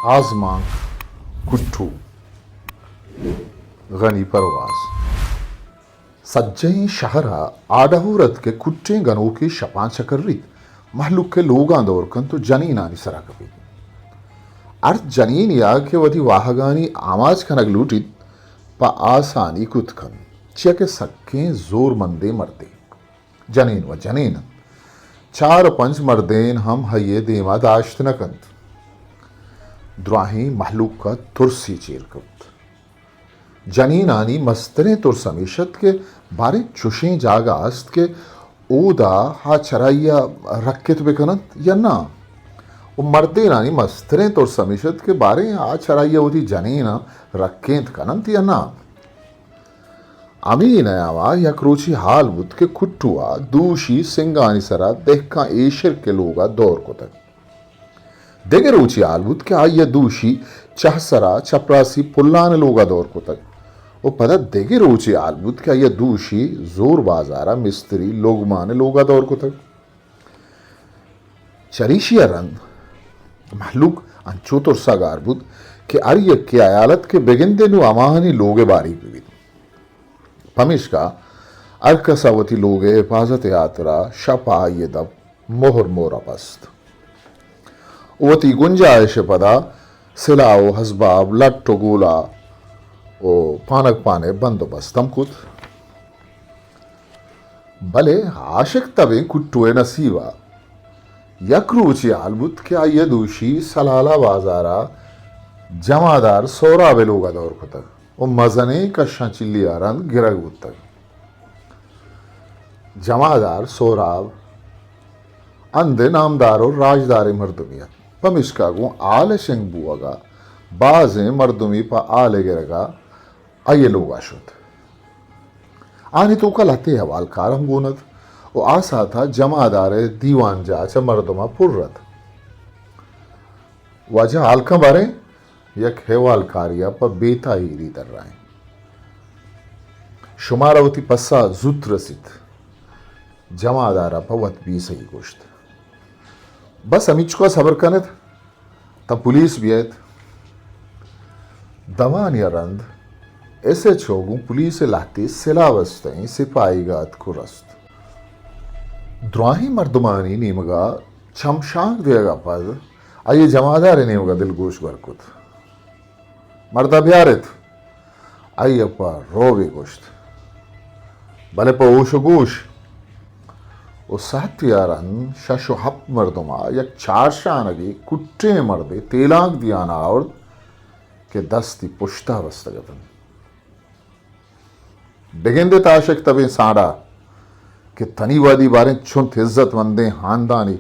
آزمانک کٹو، غنی پرواز۔ سجہیں شہر ءَ آڈہور ات کہ کٹیں گنوکے شپاں چکریت، مہلوک ءِ لوگاں دور کنت ءُ جنینانی سرا کپیت۔ ہر جنینے ءَ کہ وتی واہگانی آماچ کنگ لوٹیت، پہ آسانی کت کنت، چیا کہ سکیں زورمندیں مردے۔ جنین و جنین انت۔ چار و پنچ مردین ہم ہئی ءِ دیما داشت نہ کنت۔ دراہیں مہلوک ءَ ترسے چیر کپت۔ جنینانی مستریں ترس ہمیش ات کہ باریں چشیں جاگہ است کہ اودا آ چرائی ءَ رکت بہ کن انت یا نہ؟ و مردینانی مستریں ترس ہمیش ات کہ باریں آ چرائی ءَ وتی جنین ءَ رکینت کن انت یا نہ؟ ہمے نیام ءَ یک روچے ہال بوت کہ کٹو ءَ دوشی سنگانی سرا دہکاں ایشرک ءِ لوگ ءَ دور کتگ۔ دگہ روچے ہال بوت کہ آئی ءَ دوشی چہ سرا چپراسی پلان ءِ لوگ ءَ دور کتگ و پدا دگہ روچے ہال بوت کہ آئی ءَ دوشی زور بازار ءَ مستری لوگمان ءِ لوگ ءَ دور کتگ۔ چریشی ءَ رند مہلوک انچو ترسا گار بوت کہ ہر یکے ہیال ات کہ بگندے نوں ہماہانی لوگ ءَ باریگ بہ بیت۔ پمیشکا ہر کس ءَ وتی لوگ ءِ حفاظت ءِ ہاترا شپ ءَ آئی ءِ دپ مہر مہر ءَ بست۔ وتی گنجائش ءِ پدا سلاہ و ہزباب، لٹ و گولا و پانگ پان ءِ بندوبست ہم کت۔ بلے عاشق تبیں کٹو ءِ نصیب ءَ یک روچے ہال بوت کہ آئی ءَ دوشی سلالہ بازار ءَ جمعدار سہراب ءِ لوگ ءَ دور کتگ و مزنیں کشاں چلی ءَ رند گرگ بوتگ۔ جمعدار سہراب ہند ءِ نامدار و راجداریں مردمے ات، پمیشکا گوں ہال ءِ شنگ بوگ ءَ بازیں مردمے پہ ہال ءِ گرگ ءَ آئی ءِ لوگ ءَ شت۔ آنی توک ءَ لہتے احوالکار ہم گون ات و آ ساعت ءَ جمعدار ءِ دیوان جاہ چہ مردماں پر ات۔ واجہ ہال کن باریں، یک احوالکارے ءَ پہ بے تاہیری درائینت۔ شمارا وتی پسہ زوت رسیت۔ جمعدار ءَ پہ وت بیسہی گوشت۔ بس ہمیچکا صبر کن ات۔ تاں پولیس بیایت۔ دمانے ءَ رند ایس ایچ او گوں پولیس ءِ لہتے سلاہ بستگیں سپاہیگ ءَ اتک و رست۔ دراہیں مردمانی نیمگ ءَ چمشانک دیگ ءَ پد آئی ءَ جمعدار ءِ نیمگ ءَ دلگوش گور کت۔ مرد ءَ بیار ات۔ آئی ءَ پہ روبے گوشت، بلے پہ ہوش و گوش۔ و ساعتے ءَ رند شش و ہپت مردم ءَ یک چارشانگے کٹیں مردے تیلانک دیان ءَ آورت کہ دستی پشت ءَ بستگ اتنت۔ بگندے عاشق تبیں سانڈا کہ تنی وہدی باریں چنت عزت مندیں ہاندانی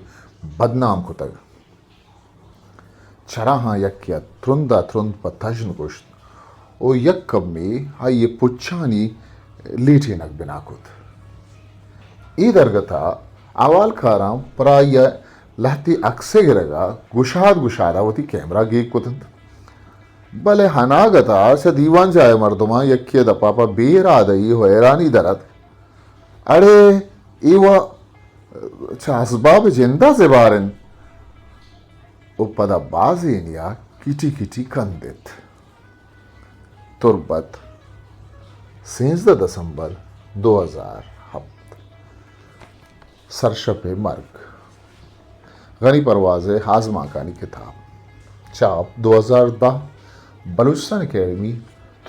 بدنام کتگ۔ چراہاں یکے ءَ ترند ءَ ترند پہ تژن گوشت و یک کمے آئی ءِ پچانی لیٹینگ بنا کت۔ اے درگت ءَ احوالکاراں پر آئی ءِ لہتے عکس ءِ گرگ ءَ گشاد گشاد ءَ وتی کیمرہ گیگ کت انت۔ بلے اناگت ءَ چہ دیوان جاہ ءِ مردماں یکے ءِ دپ ءَ پہ بے ارادہی و حیرانی در اتک، اڑے اے و چہ اسباب جند ءَ زبہر انت۔ و پدا بازینے ءَ کٹی کٹی کندت۔ تربت، سیزدہ دسمبر دو ہزار ہپت۔ سرشپ ءِ مرگ۔ غنی پرواز ءِ آزمانکانی کتاب۔ چاپ دو ہزار دہ، بلوچستان اکیڈمی،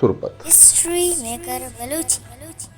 تربت۔ ہسٹری میکر بلوچی۔